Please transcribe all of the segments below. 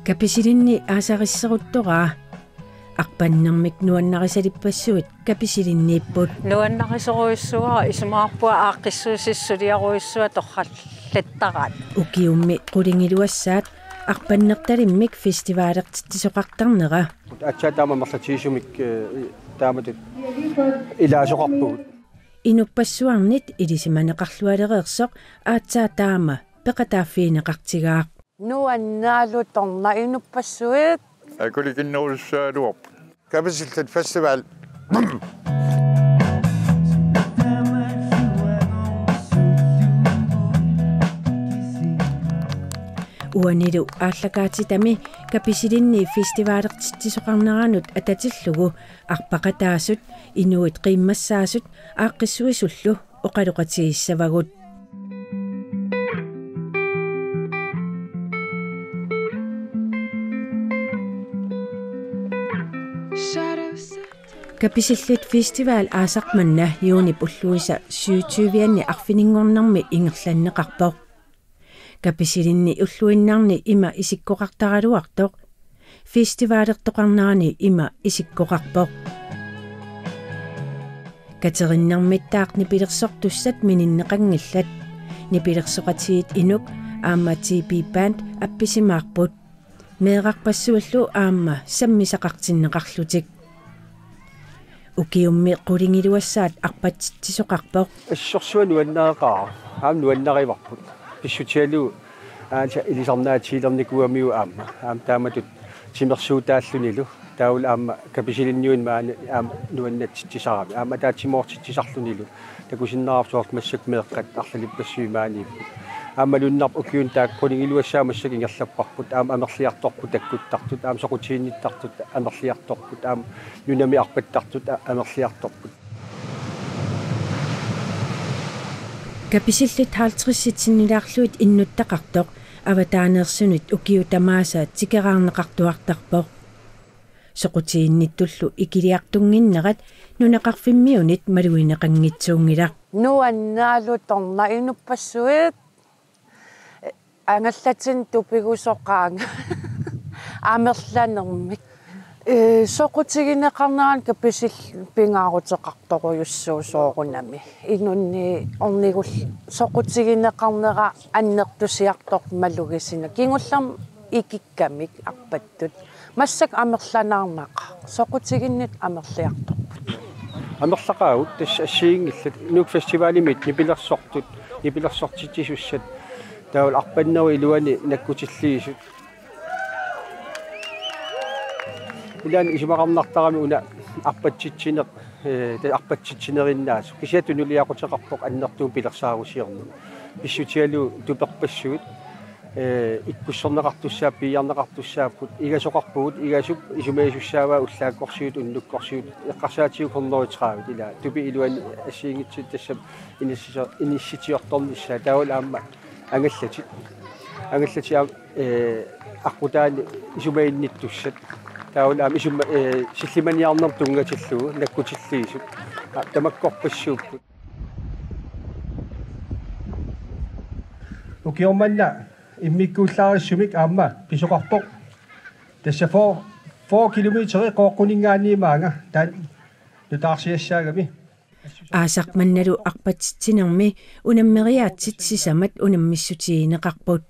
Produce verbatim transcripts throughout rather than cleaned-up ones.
Kapisilinni aasarisseruttoraa. Arpannermik nuannarisalippassuit Kapisilinniipput. Nuannarisorujussuara, isumaqarpunga aaqqissuussisut suliarujussuaq torrallattaraat. Ukiummi qulingiluassaat arpannertalimmik festivalertitsisoqartarnera. Aatsaat taama amerlatigisumik, eh, taamatut ilaasoqarpugut. Inuppassuarnit ilisimaneqarlualereersoq aatsaat taama peqataaffigineqartigaaq. Nuannaalutornaq inuppassuit. Akulikinnerusussaaluarput. Kapisillit Festival. Uanilu aallakaatitami Kapisilinni festivalertitsisoqarneranut atatillugu arpaqataasut inuit qiimmassaasut aaqqissuisullu oqaloqatigissavagut. Kapisillit Festival aasaq manna juunip ulluisa syvogtyve-anni arfininngornermi ingerlanneqarpoq. Kapisilinni ulluinnarni ima isikkoqartaraluartoq. Festivalertoqarnerani ima isikkoqarpoq. Katerinnermittaaq nipilersortussat mininneqanngillat. Nipilersoqatigiit Inuk aamma T B Band appisimaarput. Meerarpassuillu aamma sammisaqartinneqarlutik. Ukiummi qulingiluassaat arpatitsisoqarpoq. Assorsuaq nuannareqaara. Aamma nuannarivarput. Pissutigalugu aatsaat ilisarnaatigilernikugamiuk aamma. Aamma taamatut timersuutaallunilu. Taavalu aamma Kapisilinniunit maani aamma nuannatsitsisarami. Aamma ataatsimoortitsisarlunilu. Takusinnaavarput soorlu massakkut meeqqat arlalippassuit maaniipput. Aamma malunnarpoq ukiuni taakku qulingiluassaat massakkut ingerlapparput. Aamma amerliartorput takkuttartut. Aamma soqutiginnittartut amerliartorput. Aamma nunami arpattartut a-, amerliartorput. Kapisillit halvtredsit sinnilaarlugit innuttaqartoq avataaneersunit ukiut tamaasa tikeraarneqartuartarpoq. Soqutiginnittullu ikiliartunnginnerat nunaqarfimmiunit malugineqanngitsuunngilaq. Nuannaalutornaq inuppassuit. Angallatinnik tupigusoqaanga. Amerlanermik. Ee, soqutigineqarnerani Kapisillit pingaaruteqartorujussuuvoq soorunami. Inunnik ornigul soqutigineqarnera annertusiartortoq malugisinnaasoq. Kingullermik ikikkamik arpattut. Massakkut amerlanaarnaqaaq. Soqutiginnittut amerliartorput. Amerlaqaagut tassa assigiinngillat Nuuk Festivalimit nipilersortut, nipilersortitsisussat. Taavalu arpannerup iluani nakkutilliisut. Ilaanni isumaqarnartarami una arpatsitsineq, ee, ta-, arpatsitsinerinnaasoq. Kisianni tunuliaquteqarpoq annertuumik pilersaarusiorneq. Pissutigalugu tuperpassuit, ee, ikkussorneqartussaapput, piiarneqartussaapput, igasoqarpugut, igasup isumagisussaavaa ullaakkorsiut, unnukkorsiut, eqqarsaatigalugu hundrede tredive ilaa. Tupiit iluanni assigiinngitsut tassami inissisor-, inissitiortornissaat taavalu aamma angallatit. Angallatit aamma, ee, aqqutaani isumaginnittussat. Taavalu aamma isuma-, ee, sillimaniarnermut tunngatillugu nakkutilliisut. Aa, tamakkorpassuupput. Ukioq manna immikkuullaarissumik aamma pisoqarpoq. Tassa fyrre, fyrre kilometeri Qooqquninngaanniit maanga taanna nutaarsiassaagami. Aasaq mannalu arpatitsinermi unammeriaatsit sisamat unammissutigineqarput.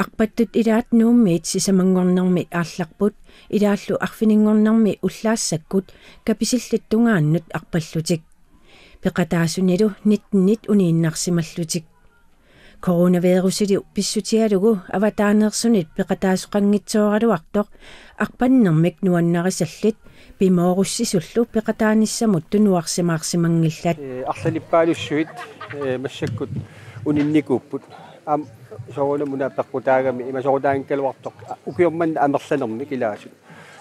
Arpattut ilaat Nuummiit sisamanngornermi aallarput, ilaallu arfininngornermi ullaassakkut Kapisillit tungaannut arpallutik. Peqataasunilu nittenit uniinnarsimallutik. Coronavirusiliu pissutigalugu avataaneersunit peqataasoqanngitsooraluartoq arpannermik nuannarisallit pimoorussisullu peqataanissamut tunuarsimaarsimanngillat. Ee, arlalippaalussuit, ee, massakkut uninnikuupput. Aamma soorunami una peqqutaagami ima soorutaanngikkaluartoq ukioq manna amerlanermik ilaasut.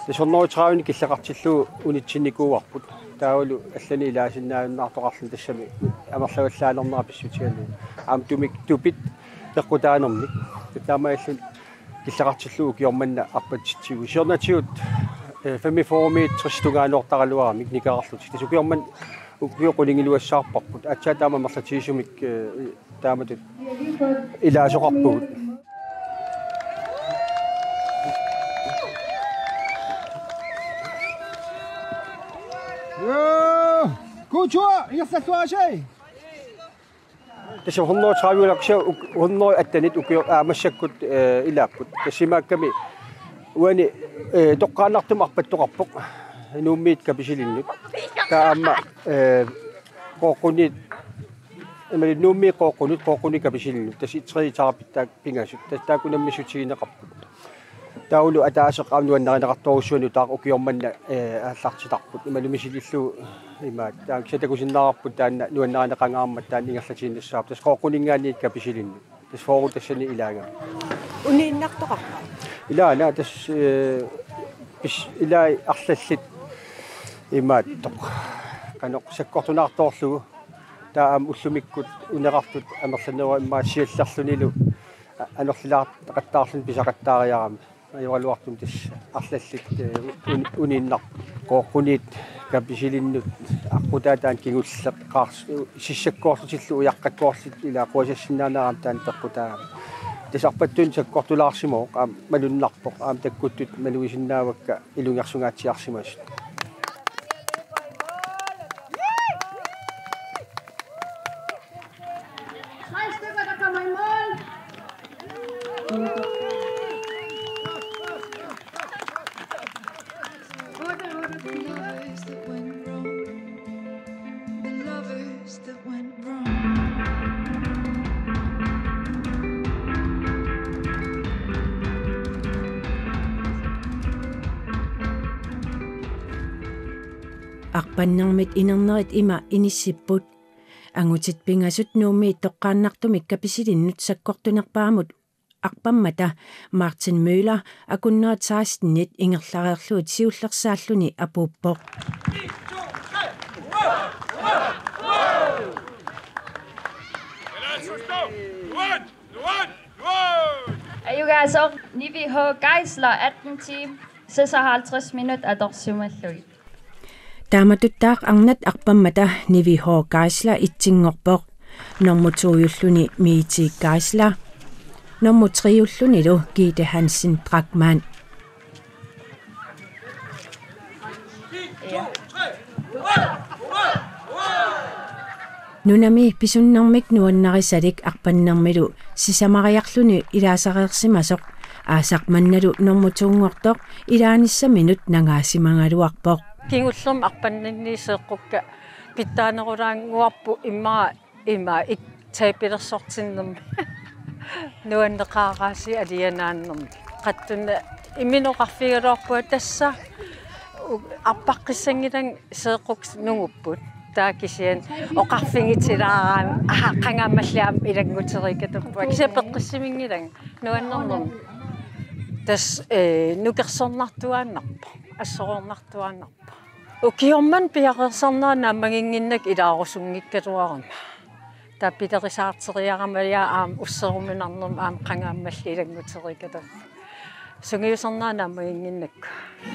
Tassa hundrede tredive killeqartillugu unitsinnikuuarput. Taavalu allanik ilaasinnaajunnaartoqarluni tassami amerlavallaanernera pissutigalugu. Aamma tumik tupit peqqutaanermik. Taamaalilluni killeqartillugu ukioq manna arpatitsivugut. Siornatigut Femogfyrre meter tungaanoortaraluaramik nikerarlutik. Tassa ukioq manna ukioq qulingiluassaarparput. Aatsaat taama amerlatigisumik, eh, taamatut ilaasoqarpugut. Ja, god tur, Jens Lars. Tassa hundrede tredive laksia uk-, hundrede attenit ukioq, aa, massakkut, eh, ilaapput. Tassa imaakkami uani, eh, toqqaannartumik arpattoqarpoq Nuummiit Kapisilinnut. Taava aamma, eh, Qooqquniit, imaluunniit Nuummiit Qooqqunut, Qooqquniit Kapisilinnut. Tassa tredje etape taakku pingasut. Tassa taakku nammissutigineqarput. Taavalu ataaseq aamma nuannarineqartorujussuaq nutaaq ukioq manna, eh, aallartitarput. Imaluunniit misilillugu imaat. Taava kisianni takusinnaavarput taanna nuannarineqangaarmat taanna ingerlatiinnassavarput. Tassa Qooqquninngaanniit Kapisilinnut. Tassa fyrre tassani ilaagami. Uniinnartoqarpa? Ilaa, naa tassa, eh, pis-, ilaa arlallit imaattoq. Qanoq sakkortunaartoorlugu. Taava aamma ullumikkut uneqartut amerlaneruvoq immaqa siallerlunilu a-, anorlilaartaqattaarluni pisaqattaariarami. Ajoraluartumik tassa arlallit, eh, un-, uniinnarput. Qooqquniit Kapisilinnut aqqutaata taanna kingulleq qaars-, sissakkoorlutillu ujaqqakkoorlutillu ilaa quasassinnaanera aamma taanna peqqutaagami. Tassa arpattunik sakkortulaarsimavoq aamma malunnarpoq aamma takkuttut malugisinnaavakka ilungersungaatsiarsimasut. Tre stykker, der kommer i mål. Otte, otte, otte. The lovers that went wrong. The lovers that went wrong. Arpannermit inernerit ima inissipput. Angutit pingasut Nuummiit toqqaannartumik Kapisilinnut sakkortunerpaamut arpammata Martin Møller akunnerit sekstenit ingerlareerlugit siullersaalluni apuuppoq. Ajugaasoq Nivi H. Geisler, atten timer, seksoghalvtreds minutter atorsimallugit. Taamatuttaaq arnat arpammata Nivi H. Geisler etsinngorpoq. Nummer to-julluni Miti Geisler. Nummer tre-jullunilu Gitte Hansen Drachmann. Nunami pisunnermik nuannarisalik arpannermilu sisamariarluni ilaasareersimasoq aasaq mannalu nummer to-nngortoq ilaanissaminut nangaasimagaluarpoq. Kingullermik arpanninni seeqqukka pitsaanerulaannguarput immaqa ima ik-, tapilersortinnermi. Nuanneqaaraasiit alianaannermi. Qattuna imminut oqarfigigaluarpunga tassa u-, arpaqqissanngilanga seeqqukkut nungupput. Taava kisianni oqarfigitilaaraanni, aha, qangaammalli aamma ilannguteriikatappunga. Kisianni peqqissiminngilanga nuannernermi. Tassa, eh, nukersornartuaannarpoq, assorornartuaannarpoq. Ukioq manna piareersarnera naammaginnginnakku ilaarusunngikkaluarama. Taava pilerisaarteriarama ja aamma usseruminarnermi aamma qangaammalli ilannguteriikatappunga. Sungiusarnera naammaginnginnakku.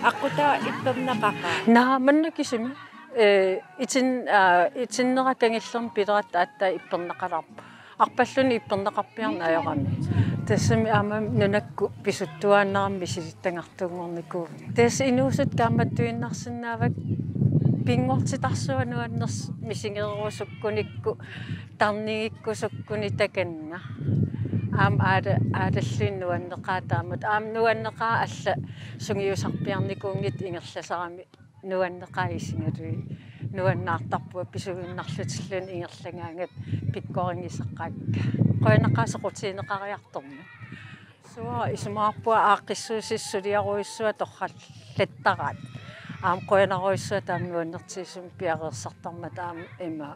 Aqqutaa ippernaqaqa? Naa, manna kisimi. Eh, itin-, aa, itinnera kangillermi pileratta aatsaat ippernaqalaarpoq. Arpalluni ippernaqarpiarneq ajorami. Tassami aamma nunakkut pisuttuaannarami misilittagartuunngornikuuvoq. Tassa inuusuttut kaammattuinnarsinnaavakka pinngortitarsuaq nuannersoq misigerusukkunikku, tarnigikkusukkunik takanna. Aamma aala-, aalalluni nuanneqaaq taamatut. Aamma nuanneqaaq allat sungiusarpiarnikuunngitsut ingerlasarami. Nuanneqaaq isigalugit nuannaartarpunga pisuinnarlutilluni ingerlagaangat pikkorigisaqaakka. Qujanaqaaq soqutigineqariartormat. Suora isumaqarpunga aaqqissuussisut suliarujussuaq torrallattaraat. Aamma qujanarujussuaq taama nuannertigisumik piareersartarmata aamma ima,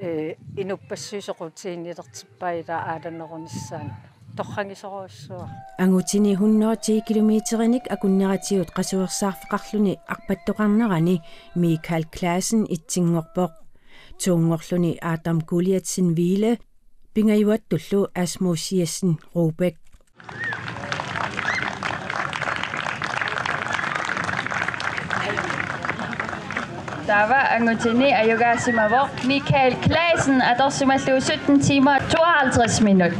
eh, inuppassuit soqutiginnilertippai ilaa aalanerunissaannut. Torragisorujussuaq. Angutini hundrede ti kilometerinik akunneratigut qasuersaarfeqarluni arpattoqarnerani Michael Claassen etsinngorpoq. To-nngorluni Adam Goliathsen Wiele, pingajuattullu Asmus Jessen Rubek. Taava angutini ajugaasimavoq Michael Claessen atorsimallugu sytten timer tooghalvtreds minut.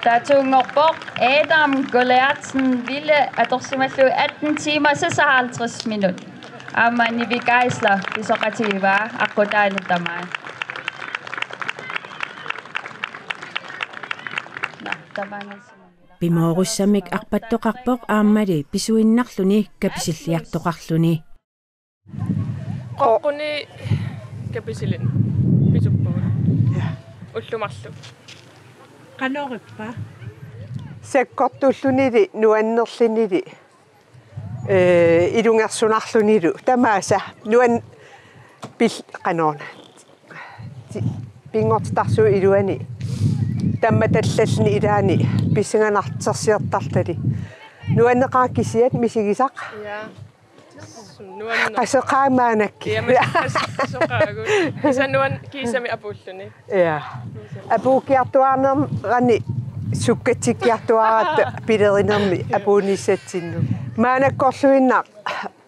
Taatuunngorpoq Adam Goliathsen Ville atorsimallugu atten timer seksoghalvtreds minut. Aamma Nivi Geisler pisoqatigivaa aqqutaani tamaat. Nå, tamaanga. Pimoorussamik arpattoqarpoq aammali pisuinnarluni kapisilliartoqarluni. Qoqquni Kapisilinnit pisuppugut. Ja. Ullut marluk. Qanorippa? Sakkortullunili nuannerlunili, ee, ilungersunarlunilu tamaasa nuan- pil- qanorna. Ti- pinngortitarsuup iluani tammatallalluni ilaani pissanganartorsiortarluni. Nuanneqaaq kisiat misigisaq. Ja. Nuanneq. Qasoqaaq maannakkut. Ja, ma- qas- qasoqaagut. Kisianni nuan- kiisami apuulluni. Ja. Apuukkiartuaarnerani sukkatsikkiartuaaratta pilerinermi apuunnissatsinnut. Maannakkorluinnaq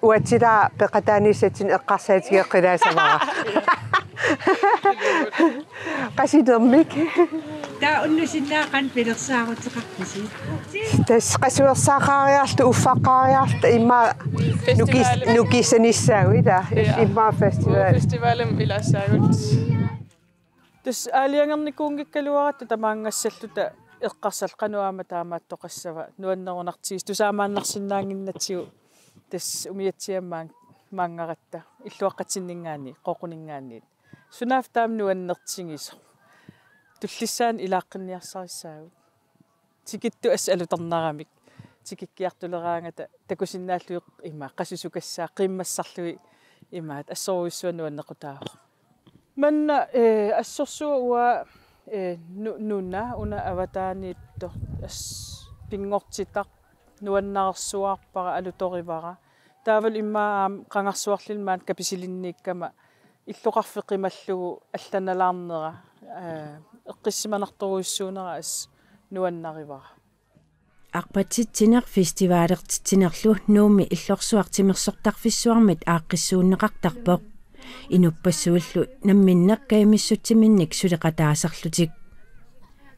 uatsilaaq peqataanissatsinnut eqqarsaatigeqqilaassavara. Qasinermik. Taava unnussinnaaqqat pilersaaruteqarpisi? Tassa qasuersaaqaariarluta, uffaqqaariarluta immaqa nukis- Festivalimi. Nukissanissaagut ila. Ja. Immaqa festival. Festivalimi ilaassaagut. Tassa aalajangernikuunngikkaluaratta tamaanngassalluta eqqarsarluta qanoq aamma taamaattoqassava nuannerunartigisoq tusaamaannarsinnaannginnatsigu tassa umiatsiammaang maanngaratta illuaqqatsinninngaanniit Qoqquninngaanniit. Sunaaffa taama nuannertigisoq. Tullissaani ilaaqqinniarsarissaagut. Tikittut assut alutornaramik. Tikikkiartuleraangata takusinnaallugit ima qasusukassaaq qiimmassarlugit imaat assorujussuaq nuannequtaavoq. Manna, eh, assorsuaq uanga, eh, nu- nuna una avataaniittoq as- pinngortitaq nuannarsuarpara alutorivara. Taavalu immaqa aamma qangarsuarli maani Kapisilinniikkama illoqarfik qimallugu allanalaarnera, eh, eqqissimanartorujussuunera assut nuannarivara. Arpatitsineq festivalertitsinerlu Nuummi Illorsuaq Timersortarfissuarmit aaqqissuunneqartarpoq. Inuppassuillu namminneq kajumissutsiminnik suleqataasarlutik.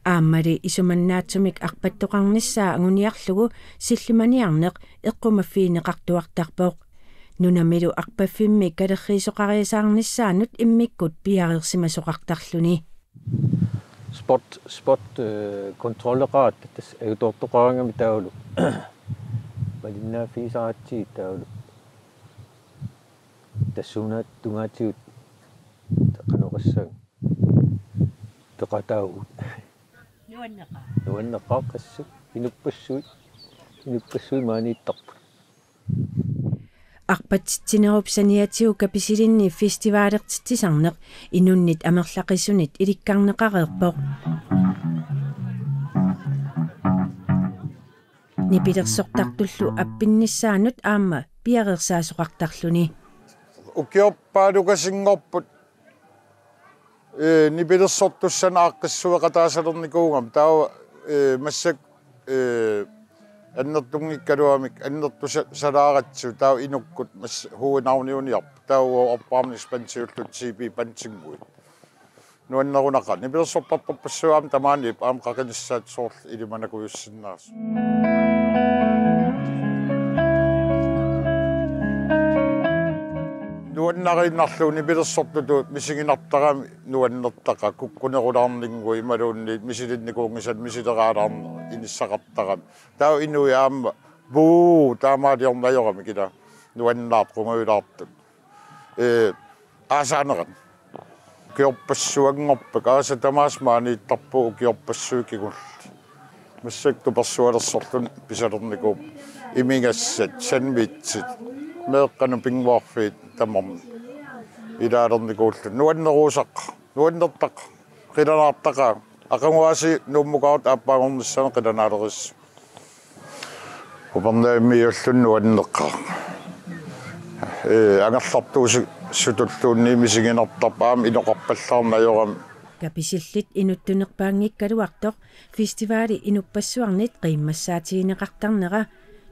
Aammali isumannaatsumik arpattoqarnissaa anguniarlugu sillimaniarneq eqqumaffigineqartuartarpoq. Nunamilu arpaffimmi kalerriisoqariasaarnissaanut immikkut piareersimasoqartarluni. Spot, spot, eh, kontrolleqaratta tassa ajutoortoqaraangami taavalu. Malinnaaffigisaratsigit taavalu. Tassuuna tungaatigut qanoq oqassaanga. Peqataavugut. Nuanneqaaq. Nuanneqaaq assut. Inuppassuit. Inuppassuit maaniittarput. Arpatitsinerup saniatigut Kapisilinni festivalertitsisarneq inunnit amerlaqisunit ilikkarneqareerpoq. Nipilersortartullu appinnissaanut aamma piareersaasoqartarluni. Ukiorpaalukasinngorput, eh, nipilersortussanik aaqqissueqataasalernikuugama taava, eh, massakkut, eh, annertunngikkaluamik annertusa- salaaratsigu taava inukkut mas- hovednavniuniarput taava uagut opvarmningsbandiulluta C P bandinnguit. Nuannerunaqaaq. Nipilersortartorpassuit aamma tamaaniippoq aamma qaqinissaat soorlu ilimanakujussinnaasut. Nuannariinnarlugu nipilersortutut misiginartarami nuannertaqaaq kukkunerulaarninngui imaluunniit misilinnikuunngisanik misileraalaarneq inissaqartarami. Taava inuit aamma buu taamaaliornajoramik ila nuannaarput qungajulaartut. Ee, aasaanerani. Ukiorpassuanngorpat aasat tamaasa maaniittarput ukiorpassuit kingulliit. Massakkut tupersualersorluni pisalernikuupput. Imigassat, sandwichit, meeqqanut pinnguarfiit tamarmik ilaalernikuulluni. Nuanneruusaq, nuannertaq, qilanaartaqaaq. Aqaguasiit Nuummukaarluta aappaanngornissaanut qilanaalerissut. Upernavimmiiulluni nuanneqaaq. Ee, angerlartuusimasutulluunniit misiginartarpoq aamma inoqarpallaarneq ajorami. Kapisillit inuttunerpaanngikkaluartoq festivali inuppassuarnit qiimmassaatigineqartarnera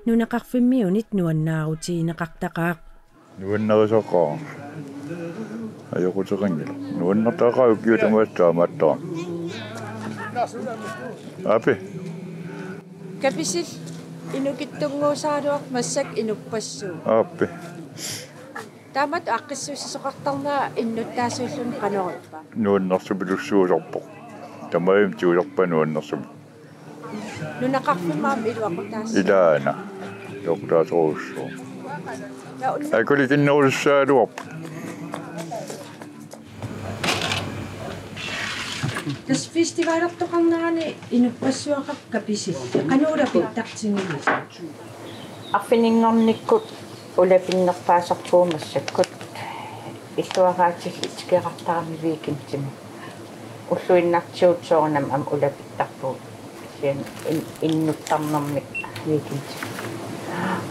Nunaqarfimmiunit nuannaarutigineqartaqaaq. Nuannarisaqaaq. Ajoquteqanngilaq. Nuannertaqaaq ukiut tamaasa taamaattarami. Aappi. Kapisil inukitsunnguusaraluarpoq massakkut inuppassuuvoq. Aappi. Taamatut aaqqissuussisoqartarnera innuttaasuulluni qanoq ippa? Nuannersupilussuusarpoq. Tamarmik tigulerpaa nuannersumik. Nunaqarfimmi aamma iluaqutaassaaq. Ilaana. Iluaqutaasorujussuuvoq. Ja un- Akulikinnerusussaagaluarpoq. Tassa festivalertoqarnerani inuppassuaqarpoq Kapisil. Qanoq ulapittartigiviuk? Arfininngornikkut ulapinnerpaasarpugut massakkut illuaraatillit tikeqartarami weekendimi. Ulluinnartigut soorunami aamma ulapittarpugut. Kisianni in-, innuttarnermik weekendimi.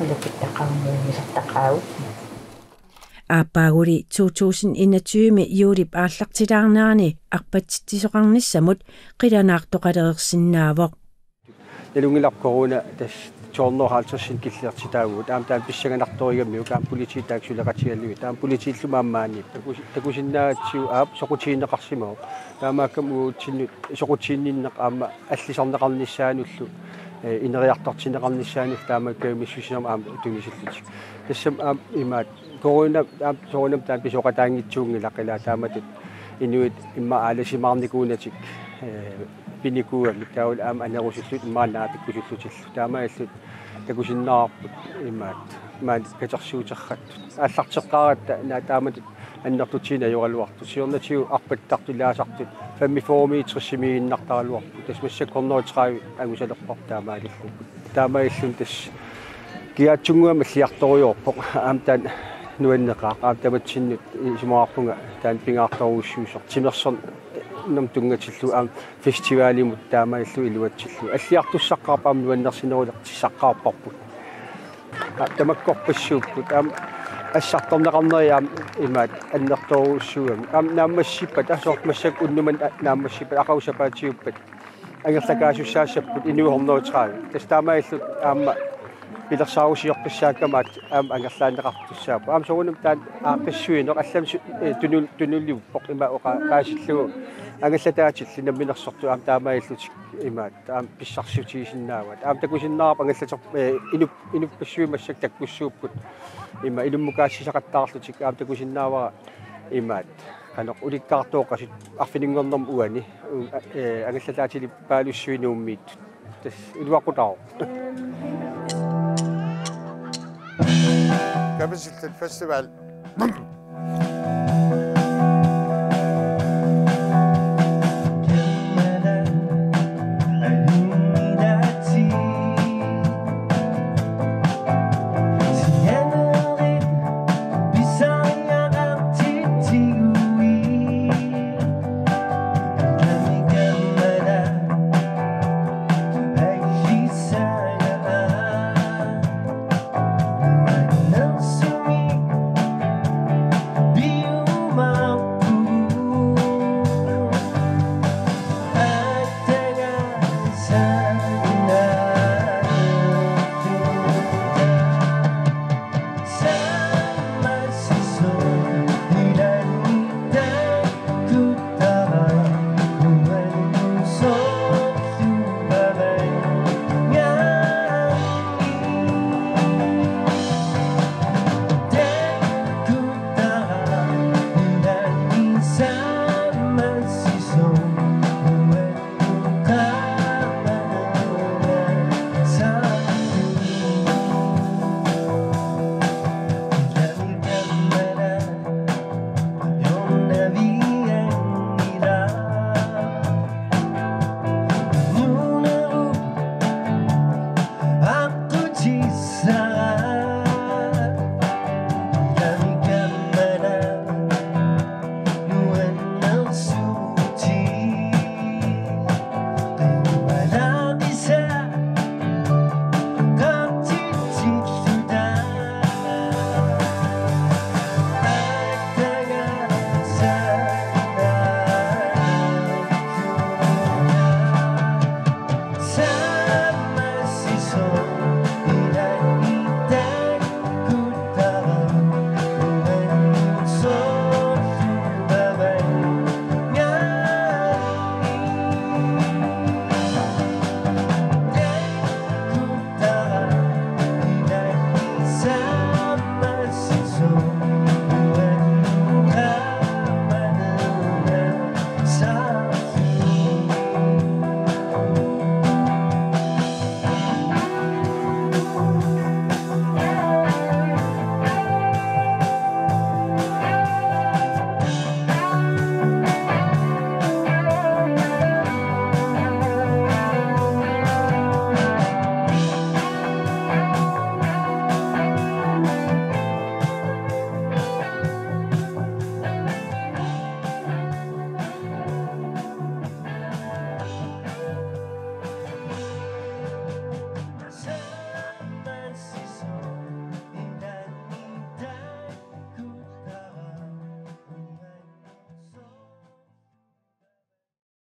Ulapittaqarnermi sartaqaagut. Aappaaguli to tusind enogtyve juulip aallartilaarnerani arpatitsisoqarnissamut qilanaartoqalereersinnaavoq. Nalunngilarput corona tassa to hundrede og halvtreds killilertitaavugut. Aamma taanna pissanganartorigamiuk aamma politiit taakku suleqatigalugit. Aamma politiillu aamma maani. Takus-, takusinnaagatsigu aap soqutigineqarsimavoq. Taamaakkami uagutsinnut soqutiginninneq aamma allisarneqarnissaanullu, eh, ineriartortinneqarnissaanullu taamaakkami misissuinermut aamma tunisillutik. Tassami aamma imaat corona aamma soorunami taanna pisoqataanngitsuunngilaq ilaa taamatut inuit immaqa aalasimaarnikuunatik, eh, pinikuugamik taavalu aamma anerusullutik immaqa naapikkusullutillu. Taamaalillutik takusinnaavarput imaat maani katersuuterpaat. Aallarteqqaaratta naa taamatut annertutigineq ajoraluartoq. Siornatigut arpattartut ilaasartut femogfyrre-miit tressimiiginnartaraluarput. Tassa massakkut hundrede tredive angusalerparput taamaalilluni. Taamaalilluni tassa kigaatsunnguamik alliartorujoorpoq. Aamma taanna nuanneqaaq. Aamma tamatsinnut isumaqarpunga taanna pingaartorujussuusoq. Timersornermut tunngatillugu aamma festivalimut taamaalilluni iluatsillugu. Alliartussaqqaarput aamma nuannersinerulertussaqqaarparput. Aa, tamakkorpassuupput. Aamma assartorneqarneri aamma imaat annertoorujussuugamik. Aamma naammassippat, aa, soorlu massakkut unnummat, aa, naammassippat, aqagu sapaatiuppat angerlakaasussaassapput inuit hundrede tredive. Tassa taamaalillutik aamma pilersaarusioqqissaakkamaat aamma angerlaanneqartussaapput. Aamma soorunami taanna aaqqissuineq allamik su-, eh, tunul-, tunuliuppoq ima oqa-, oqaasillugu angallataatillit namminersortut aamma taamaalillutik imaat aamma pissarsiutigisinnaavaat. Aamma takusinnaavarput angallater-, eh, inup-, inuppassuit massakkut takkussuupput. Ima inummukaassisaqattaarlutik aamma takusinnaavara imaat. Qanoq ulikkaartoqasut arfininngornermi uani, u-, eh, angallataatilippalussui Nuummiittut. Tassa iluaqutaavoq. Kapisil Festival.